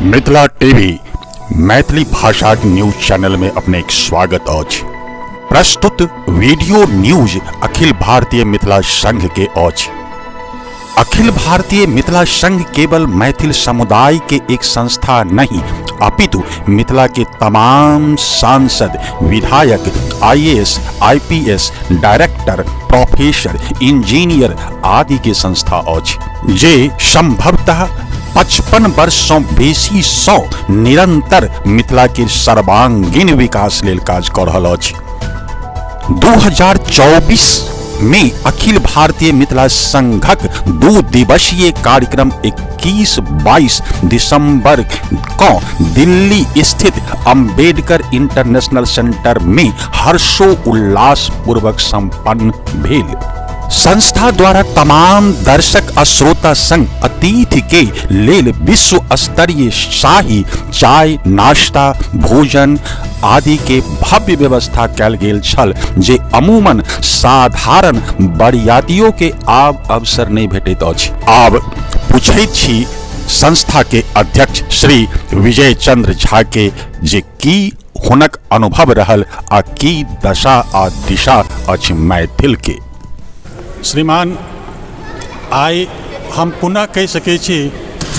Mithila TV Maithili भाषाक news channel में अपने स्वागत अछि। प्रस्तुत वीडियो न्यूज अखिल भारतीय मिथिला संघ के अछि। अखिल भारतीय मिथिला संघ केवल मैथिल समुदाय के एक संस्था नहीं, अपितु मिथिला के तमाम सांसद, विधायक, IAS, IPS, director, professor, engineer आदि के संस्था अछि, जे संभवतः 55 वर्ष सँ बेसी सँ निरंतर मिथिला के सर्वांगीण विकास लेल काज कऽ रहल अछि। 2024 में अखिल भारतीय मिथिला संघक 2 दिवसीय कार्यक्रम 21-22 दिसंबर को दिल्ली स्थित अंबेडकर इंटरनेशनल सेंटर में हर्षोल्लास पूर्वक संपन्न भेल। संस्था द्वारा तमाम दर्शक आ श्रोता संग अतिथि के लेल विश्व स्तरीय शाही चाय, नाश्ता, भोजन आदि के भव्य व्यवस्था कैल गेल छल, जे अमूमन साधारण बरियातियों के आब अवसर नहीं भेटैत अछि। आब पूछैत छी संस्था के अध्यक्ष श्री विजय चंद्र झा के जे की हुनक अनुभव रहल आ की दशा आ दिशा अछि मैथिल के। श्रीमान, आइ हम पुनः कहि सकै छी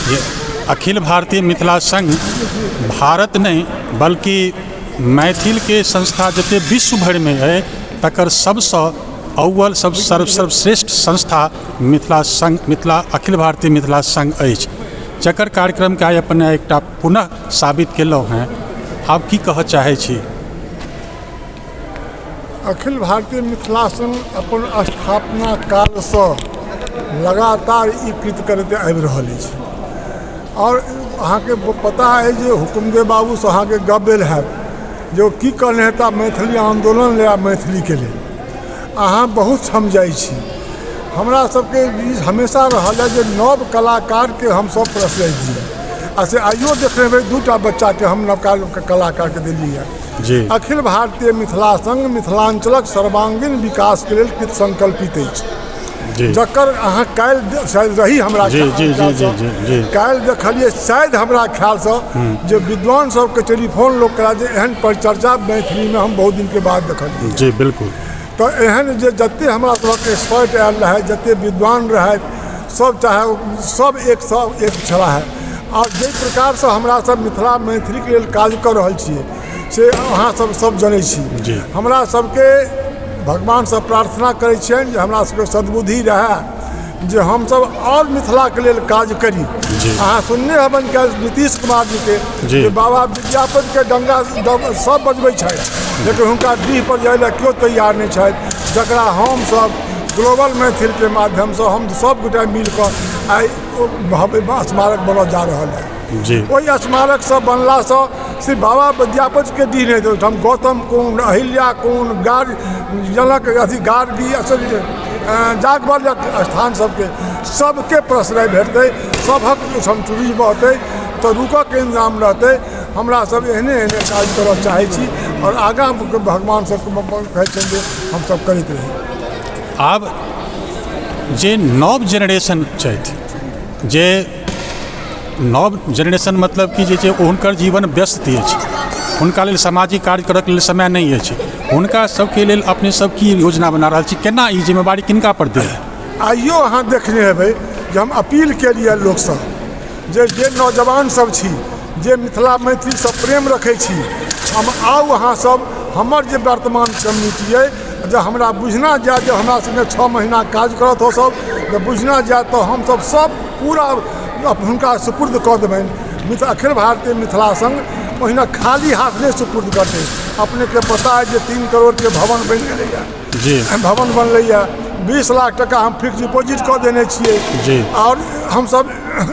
जे अखिल भारतीय मिथिला संघ भारत नहि बल्कि मैथिलके संस्था जते विश्व भरिमे अइ तकर सबसँ अव्वल, सब सर्वश्रेष्ठ संस्था मिथिला संघ, मिथिला अखिल भारतीय मिथिला संघ अछि, जकर कार्यक्रमके आइ अपने एकटा पुनः साबित केलहुँ हेँ। आब की कहऽ चाहै छी? अखिल भारतीय मिथिला संघ अपन स्थापना कालसँ लगातार ई कृत्य करैत आबि रहल अछि। आओर अहाँके पता अइ जे हुकुमदेव बाबूसँ अहाँके गप भेल हैत जे ओ की कहने हेता मैथिली आन्दोलन लेल आ मैथिलीके लेल। अहाँ बहुत ठाम जाइ छी, हमरा सबके ई हमेशा रहल है जे नव कलाकारके हमसब प्रश्रय दियै, आ से आइयो देखने हेबै 2टा बच्चाके हम नवका कलाकारके देलियै हँ। अखिल भारतीय मिथिला संघ मिथिलांचलक सर्वांगीण विकासके लेल कृत संकल्पित अछि, जकर अहाँ काल्हि शायद रही हमरा काल्हि देखलियै, शायद हमरा ख्यालसँ जे विद्वान सबके टेलीफोन लोक करा जे एहन परिचर्चा मैथिलीमे हम बहुत दिनके बाद देखलियै। जी बिल्कुल। तऽ एहन जे जते हमरा सबक एक्सपर्ट आयल रहै, जते विद्वान रहै, सब चाहे सब एकसँ एक छलाह है। आओर जाहि प्रकारसँ हमरा सब मिथिला मैथिलीके लेल काज कऽ रहल छियै से अहाँ सब सब जनै छी। हमरा सबके भगवानसँ प्रार्थना करै छियनि जे हमरा सबके सद्बुद्धि रहए जे हमसब आओर मिथिलाके लेल काज करी। अहाँ सुनने हेबनि काल्हि नीतीश कुमार जीके जे बाबा विद्यापतिके डंगा सब बजबै छथि, लेकिन हुनका डीह पर जाइ लए केओ तैयार नहि छथि, जकरा हमसब ग्लोबल मैथिलके माध्यमसँ हम सब गोटा मिलकऽ आइ स्मारक बनऽ जा रहल है। ओहि स्मारक सब बनलासँ सिर्फ बाबा विद्यापतिके डीह नहि, ओहिठाम गौतम कुंड, अहिल्या कुंड, गार्ग जनक अथी गार्गी जागबल स्थान सबके सबके प्रश्रय भेटतै, सभक ओहिठाम टूरिज्म रहतै, तऽ रुकऽके इंतजाम रहतै। हमरा सब एहने एहने काज करऽ चाहै छी आओर आगाँ भगवान सबके कहै छियनि जे हमसब करैत रही। आब जे नव जेनरेशन छथि, जे नव जेनरेशन मतलब कि जे छै हुनकर जीवन व्यस्त अछि, हुनका लेल सामाजिक कार्य करऽके लेल समय नहि अछि, हुनका सबके लेल अपने सब की योजना बना रहल छी, केना ई जिम्मेवारी किनका पर देब? आइयो अहाँ देखने हेबै जे हम अपील केलियै लोकसँ जे जे नौजवान सब छी, जे मिथिला मैथिलीसँ प्रेम रखै छी, हम आउ अहाँ सब हमर जे वर्तमान कम्युनिटी अइ, जे हमरा बुझना जाय जे हमरा संगे 6 महीना काज करत ओ सब, जे बुझना जाय तऽ हमसब सब पूरा हुनका सुपुर्द कऽ देबनि। अखिल भारतीय मिथिला संघ ओहिना खाली हाथ नहि सुपुर्द करतै। अपनेके पता अइ जे 3 करोड़के भवन बनि गेलैए, भवन बनलैए, 20 लाख टका हम फिक्स डिपोजिट कऽ देने छियै। आओर हमसब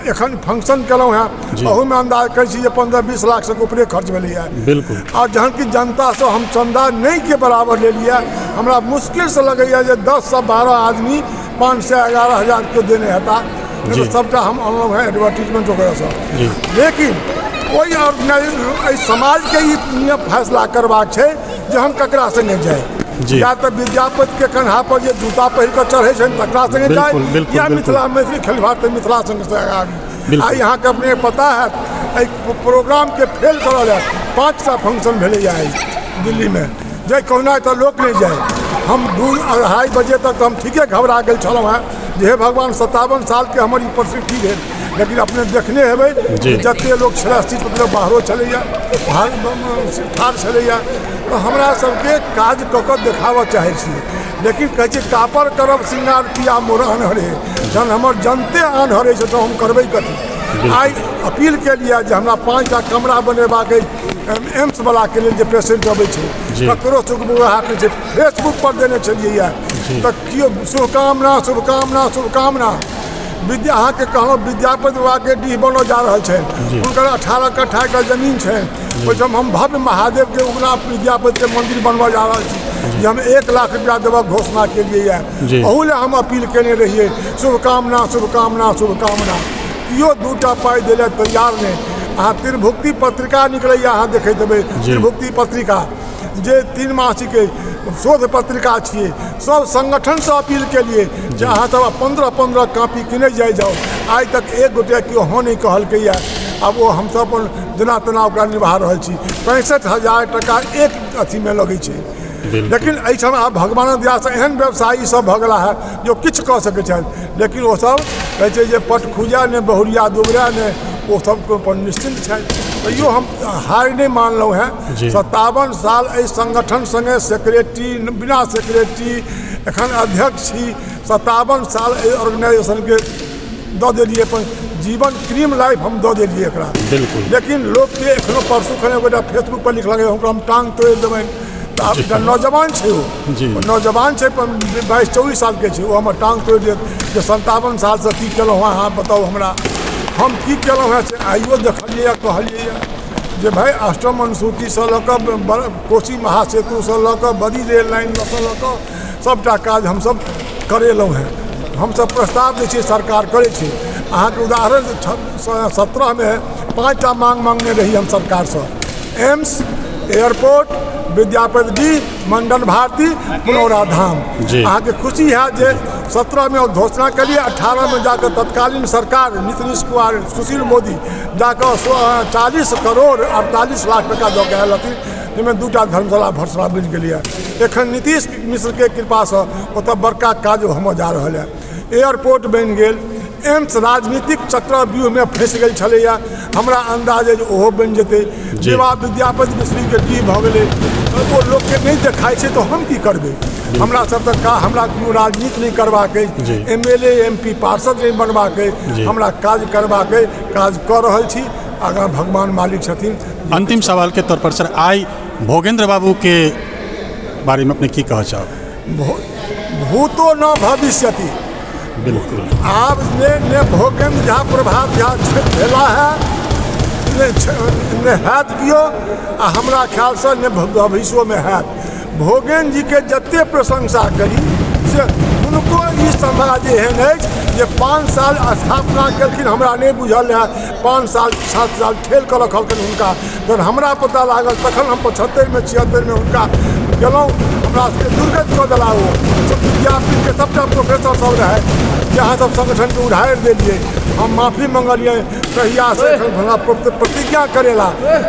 एखन फंक्शन केलहुँ हेँ, अहूमे अन्दाज करै छी जे 15-20 लाखसँ ऊपरे खर्च भेलैए। बिल्कुल। आओर जहन कि जनतासँ हम चन्दा नहि के बराबर लेलियै, हमरा मुश्किलसँ लगैए जे 10 से 12 आदमी 5 से 11 हजार केओ देने हेता, सबटा हम अनलहुँ हेँ एडवर्टीजमेंट वगैरह सब। लेकिन ओहि ऑर्गेनाइज एहि समाजके ई नियम फैसला करबाक छै जे हम ककरा संगे जाइ, या तऽ विद्यापतिके कन्हा पर जे जूता पहिर कऽ चढ़ै छनि तकरा संगे जाइ, या मिथिला मैथिली अखिल भारतीय मिथिला संघ से आगू। आइ अहाँके अपने पता हैत एहि प्रोग्रामके फेल करऽ लए 5टा फंक्शन भेलैए आइ दिल्लीमे, जे कहुना एतऽ लोक नहि जाय। हम 2-2:30 बजे तक हम ठीके घबरा गेल छलहुँ हेँ जे हे भगवान, 57 सालके हमर ई प्रसिद्धि भेल। लेकिन अपने देखने हेबै जते लोक छलै सीट पर, बाहरो छलैए, ठाढ़ छलैए। तऽ हमरा सबके काज कऽ कऽ देखाबऽ चाहै छी, लेकिन कहै छै कापर करब श्रृंगार पिया मोर अनहरे, जहन हमर जनते अनहरे छै तऽ हम करबै कथी। आइ अपील केलिए जे हमरा 5टा कमरा बनेबाक अछि एम्स वाला के लेल, जे पेशेंट अबै छै ककरो सुखबुगाहट नहि छै। फेसबुक पर देने छलियै तऽ केओ शुभकामना शुभकामना शुभकामना। विद्या अहाँके कहलहुँ विद्यापति बाबाके डीह बनऽ जा रहल छनि, हुनकर 18 कट्ठाके जमीन छनि, ओहिठाम हम भव्य महादेवके उगना विद्यापतिके मन्दिर बनबऽ जा रहल छी, जे हम 1 लाख रुपया देबऽ घोषणा केलियै यऽ। अहू लए हम अपील केने रहियै, शुभकामना शुभकामना शुभकामना। केओ 2टा पाइ दै लए तैयार नहि। अहाँ त्रिभुक्ति पत्रिका निकलैए, अहाँ देखैत हेबै त्रिभुक्ति पत्रिका जे 3 मासिक शोध पत्रिका छियै। सब संगठनसँ अपील केलियै जे अहाँ सब 15-15 कॉपी किनै जाइ जाउ। आइ तक एक गोटे केओ हँ नहि कहलकैए। आब ओ हमसब अपन जेना तेना ओकरा निभा रहल छी। 65,000 टका एक अथीमे लगै छै। लेकिन एहिठाम आब भगवानक दयासँ एहन व्यवसायी सब भऽ गेला है जो किछु कऽ सकै छथि, लेकिन ओसब कहै छै जे पट खुजए नहि बहुरिया दुबराए नहि, ओ सब अपन निश्चिन्त छथि। तैयो हम हारि नहि मानलहुँ हेँ। 57 साल एहि संगठन सङ्गे सेक्रेटरी बिना सेक्रेटरी एखन अध्यक्ष छी। 57 साल एहि ऑर्गेनाइजेशनके दऽ देलियै, अपन जीवन क्रीम लाइफ हम दऽ देलियै एकरा। लेकिन लोकके एखनो परसू खन एगोटा फेसबुक पर लिखलकै ओकरा हम टांग तोड़ि देबनि। तऽ आब एकटा नौजवान छै, ओ नौजवान छै, 22-24 सालके छै, ओ हमर टांग तोड़ि देत जे 57 सालसँ की केलहुँ हँ। अहाँ बताउ हमरा, हम की केलहुँ हँ से आइयो देखलियै कहलियै जे भाइ अष्टम अनुसूचीसँ लऽ कऽ कोशी महासेतुसँ लऽ कऽ बड़ी रेल लाइन लऽ कऽ सभटा काज हमसभ करेलहुँ हेँ। हमसभ प्रस्ताव दै छियै, सरकार करै छै। अहाँके उदाहरण 17मे 5टा मांग मांगने रही हम सरकारसँ, एम्स, एयरपोर्ट, विद्यापति डीह, मंडन भारती, पुनौरा धाम। अहाँके खुशी हैत जे 17मे घोषणा केलियै, 18मे जाकऽ तत्कालीन सरकार नीतीश कुमार सुशील मोदी जाकऽ 40 करोड़ 48 लाख टका दऽ कऽ आयल हथिन, जाहिमे 2टा धर्मशाला भरसला बनि गेलैए। एखन नीतीश मिश्रके कृपासँ ओतऽ बड़का काज होमऽ जा रहल यऽ। एयरपोर्ट बनि गेल, एम्स राजनीतिक चक्रव्यूहमे फँसि गेल छलैए, हमरा अन्दाज अइ जे ओहो बनि जेतै। विवाह विद्यापति मिश्रीके डीह भऽ गेलै, ओ लोकके नहि देखाइ छै तऽ हम की करबै। हमरा सब तऽ हमरा कोनो राजनीति नहि करबाक अछि, MLA MP पार्षद नहि बनबाक अछि, हमरा काज करबाक अछि, काज कऽ रहल छी, आगाँ भगवान मालिक छथिन। अंतिम सवाल के तौर पर सर, आइ भोगेंद्र बाबू के बारे में अपने की कहऽ चाहब? भूतो न भविष्यति। बिल्कुल। आब ने ने भोगेंद्र झा प्रभात झा भेला है, ने हैत कियो, आ हमरा ख्यालसँ ने भविष्योमे हैत। भोगेंद्र जीके जते प्रशंसा करी से हुनको ई समाज एहन अछि जे 5 साल स्थापना केलखिन, हमरा नहि बुझल रहए, 5 साल 7 साल ठेल कऽ रखलखिन हुनका। जहन हमरा पता लागल तखन हम 75मे 76मे हुनका गेलहुँ, हमरा सबके दुर्गत कऽ देला ओ सब विद्यापीठके सबटा प्रोफेसर सब रहै जे अहाँ सब संगठनके उधारि देलियै। हम माफी मंगलियै, तहियासँ एखन हमरा प्रतिज्ञा करेला,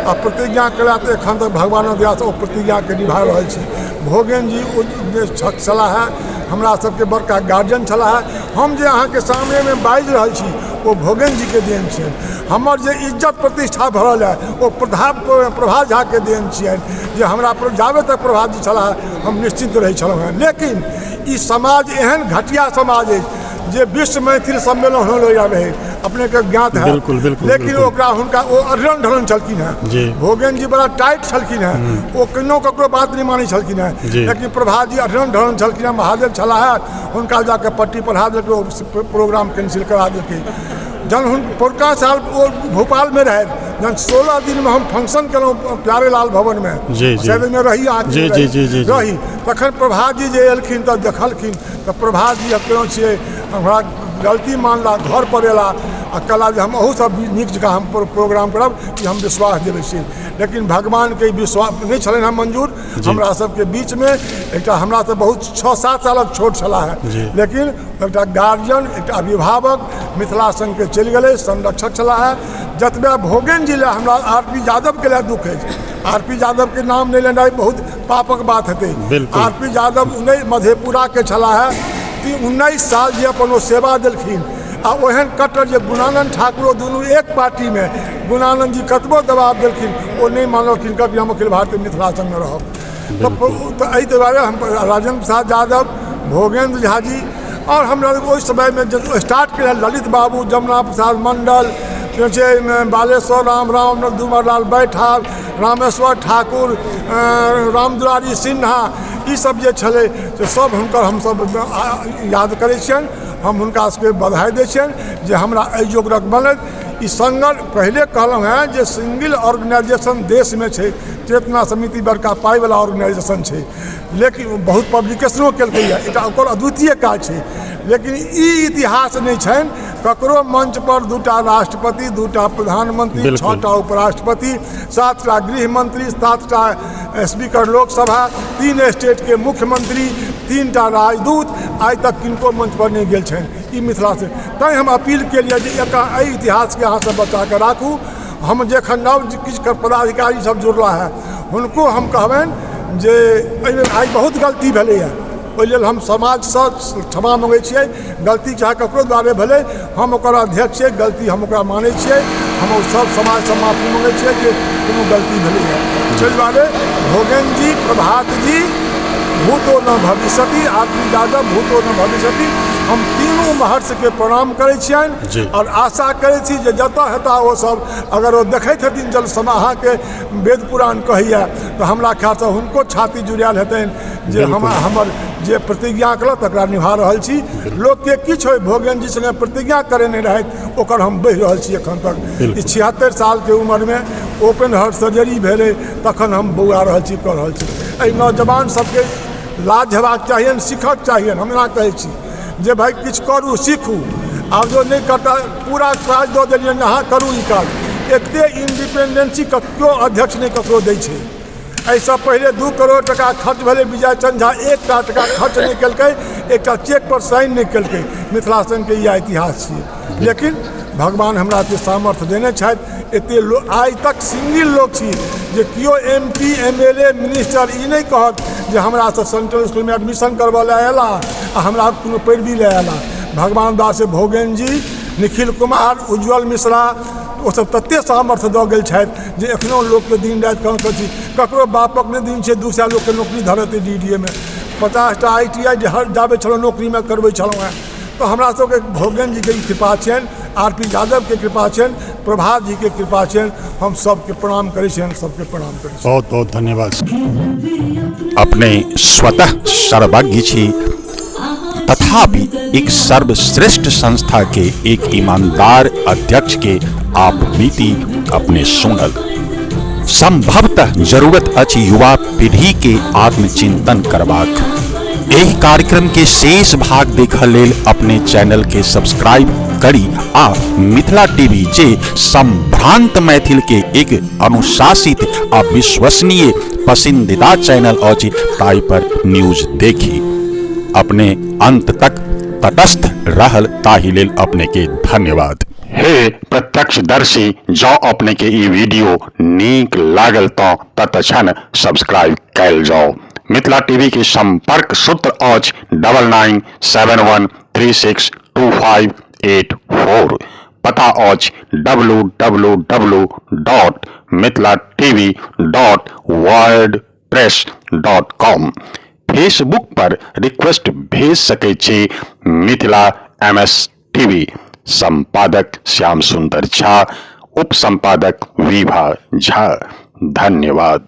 आ प्रतिज्ञा केला तऽ एखन तक भगवानक दयासँ ओ प्रतिज्ञाके निभा रहल छी। भोगेन जी ओ जे छलाह है, हमरा सबके बड़का गार्जियन छलाह है। हम जे अहाँके सामनेमे बाजि रहल छी ओ भोगेन जीके देन छियनि। हमर जे इज्जत प्रतिष्ठा भरल है ओ प्रभा झाके देन छियनि, जे हमरा पर जाबे तक प्रभा जी छलाह हम निश्चिन्त रहै छलहुँ हेँ। लेकिन ई समाज एहन घटिया समाज अछि जे विश्व मैथिल सम्मेलन होलै रहै, अपनेके ज्ञात है। बिल्कुल, बिल्कुल, लेकिन बिल्कुल। ओकरा हुनका ओ अढ़रन ढरन छलखिन हेँ। भोगेन जी बड़ा टाइट छलखिन हेँ, ओ केनो ककरो बात नहि मानै छलखिन हेँ। लेकिन प्रभा जी अढ़रन ढरन छलखिन हेँ, महादेव छलाह हेँ, हुनका जाके पट्टी पढ़ा देलकै, ओ प्रोग्राम कैंसिल करा देलकै। जहन हुन पौरका साल ओ भोपालमे रहथि, जहन 16 दिनमे हम फंक्शन केलहुँ प्यारेलाल भवनमे, शायद ओहिमे रही अहाँ रही, तखन प्रभा जी जे एलखिन तऽ देखलखिन तऽ प्रभा जी केलहुँ छियै, हमरा गलती मानला, घर पर एला आ कहला जे हम अहू सब नीक जकाँ हम प्रोग्राम करब कि हम विश्वास देबै से। लेकिन भगवानके विश्वास नहि छलनि हँ मंजूर। हमरा सबके बीचमे एकटा हमरा तऽ बहुत 6-7 सालक छोट छलाह हेँ, लेकिन एकटा गार्जियन, एकटा अभिभावक, मिथिला संघके चलि गेलै, संरक्षक छलाह हे। जतबे भोगेन जी लए हमरा आर पी यादवके लए दुःख अछि। आर पी यादवके नाम नहि लेनाइ बहुत पापक बात हेतै। आर पी यादव मधेपुराके छलाह हे, 19 साल जे अपन ओ सेवा देलखिन आ ओहन कट्टर जे गुणानंद ठाकुर दुनू एक पार्टीमे, गुणानंद जी कतबो दबाव देलखिन ओ नहि मानलखिन कभी हम अखिल भारतीय मिथिला संघमे रहब। तऽ एहि दुआरे हम राजेंद्र प्रसाद यादव, भोगेंद्र झा जी आओर हमरा ओहि समयमे जे स्टार्ट केने ललित बाबू, जमुना प्रसाद मंडल, छै बालेश्वर राम राम, डुमरलाल बैठाल, रामेश्वर ठाकुर, रामदुलारी सिन्हा, ईसब जे छलै से सब हुनकर हमसब याद करै छियनि। हम हुनका सबके बधाई दै छियनि जे हमरा एहि योगरक बनल। ई संगल पहिले कहलहुँ हेँ जे सिंगल ऑर्गेनाइजेशन देशमे छै, चेतना समिति बड़का पाइवला ऑर्गेनाइजेशन छै, लेकिन बहुत पब्लिकेशनो केलकैए, एकटा ओकर अद्वितीय काज छै। लेकिन ई इतिहास नहि छनि ककरो मंच पर 2टा राष्ट्रपति, 2टा प्रधानमंत्री, 6टा उपराष्ट्रपति, 7टा गृह मंत्री, 7टा स्पीकर लोकसभा, 3 स्टेट के मुख्यमंत्री, 3टा राजदूत आइ तक किनको मंच पर नहि गेल छनि ई मिथिला से। तैँ हम अपील केलियै जे एकर एहि इतिहासके अहाँ सब बचा कऽ राखू। हम जखन नव किछु पदाधिकारी सब जुड़ला है हुनको हम कहबनि जे एहिमे आइ बहुत गलती भेलैए, ओहि लेल हम समाजसँ क्षमा मङ्गै छियै। गलती चाहे ककरो द्वारे भेलै, हम ओकर अध्यक्ष छियै, गलती हम ओकरा मानै छियै। हम सब समाजसँ माफी मङ्गै छियै जे कोनो गलती भेलैए। ताहि दुआरे भोगेन जी, प्रभात जी, भूतो न भविष्यति, आर पी यादव भूतो न भविष्यति, हम तीनू महर्षिके प्रणाम करै छियनि आओर आशा करै छी जे जतऽ हेता ओ सब, अगर ओ देखैत हेथिन जल सम अहाँके वेद पुराण कहैया तऽ हमरा ख्यालसँ हुनको छाती जुड़ायल हेतनि जे हम हमर जे प्रतिज्ञा केलक तकरा निभा रहल छी। लोकके किछु होइ, भोगेन जी सङ्गे प्रतिज्ञा करेने रहथि ओकर हम बढ़ि रहल छी एखन तक। ई 76 सालके उम्रमे ओपन हार्ट सर्जरी भेलै तखन हम बौआ रहल छी, कऽ रहल छी। एहि नौजवान सबके लाज हेबाक चाहियनि, सीखक चाहियनि। हम एना कहै छी जे भाइ किछु करू, सीखू। आब जो नहि करता, पूरा काज दऽ देलियनि अहाँ करू ई काज। एते इंडिपेंडेंसी ककरो अध्यक्ष नहि ककरो दै छै। एहिसँ पहिले 2 करोड़ टका खर्च भेलै, विजय चंद झा 1टा टका खर्च नहि केलकै, एकटा चेक पर साइन नहि केलकै। मिथिला संघके इएह इतिहास छियै। लेकिन भगवान हमरा एते सामर्थ्य देने छथि, एते लोक आइ तक सिंगिल लोक छी जे केओ M P, M L A, minister ई नहि कहत जे हमरा से सेंट्रल स्कूलमे एडमिशन करबऽ लए अयला आ हमरा कोनो पैरवी लए अयला। भगवान दास भोगेन जी, निखिल कुमार, उज्जवल मिश्रा, ओसब तते सामर्थ्य दऽ गेल छथि जे एखनो लोकके दिन राति काम करै छी। ककरो बापक नहि दिन छै 200 लोकके नौकरी धरेतै डी डी ए मे। 50टा I T I हर जाबै छलहुँ नौकरीमे करबै छलहुँ हेँ। तऽ हमरा सबके भोगेन जीके ई कृपा छनि, आर पी यादवके कृपा छनि, प्रभात जीके कृपा छनि। हम सबके प्रणाम करै छियनि, सबके प्रणाम करै छियनि। बहुत बहुत धन्यवाद। अपने स्वतः सर्वज्ञ छी, तथापि एक सर्वश्रेष्ठ संस्था के एक ईमानदार अध्यक्ष के आप बीती अपने सुनल। संभवतः जरूरत अछि युवा पीढ़ी के आत्मचिंतन करबाक। एहि कार्यक्रम के शेष भाग देखऽ लेल अपने चैनल के सब्सक्राइब करी आ मिथिला टीवी जे संभ्रांत मैथिल के एक अनुशासित आ विश्वसनीय पसंदीदा चैनल अछि ताहि पर न्यूज देखी। अपने अंत तक तटस्थ रहल ताहि लेल अपने के धन्यवाद। हे प्रत्यक्षदर्शी, जँ अपने के ई वीडियो नीक लागल तऽ तत्क्षण सब्सक्राइब कयल जाउ। मिथिला टीवी के संपर्क सूत्र अछि 9971362584। पता अछि W W W dot Mithila TV dot word press dot com. Facebook पर रिक्वेस्ट भेज सकै छी मिथिला एम एस टीवी। संपादक श्याम सुंदर झा, उप संपादक विभा झा। धन्यवाद।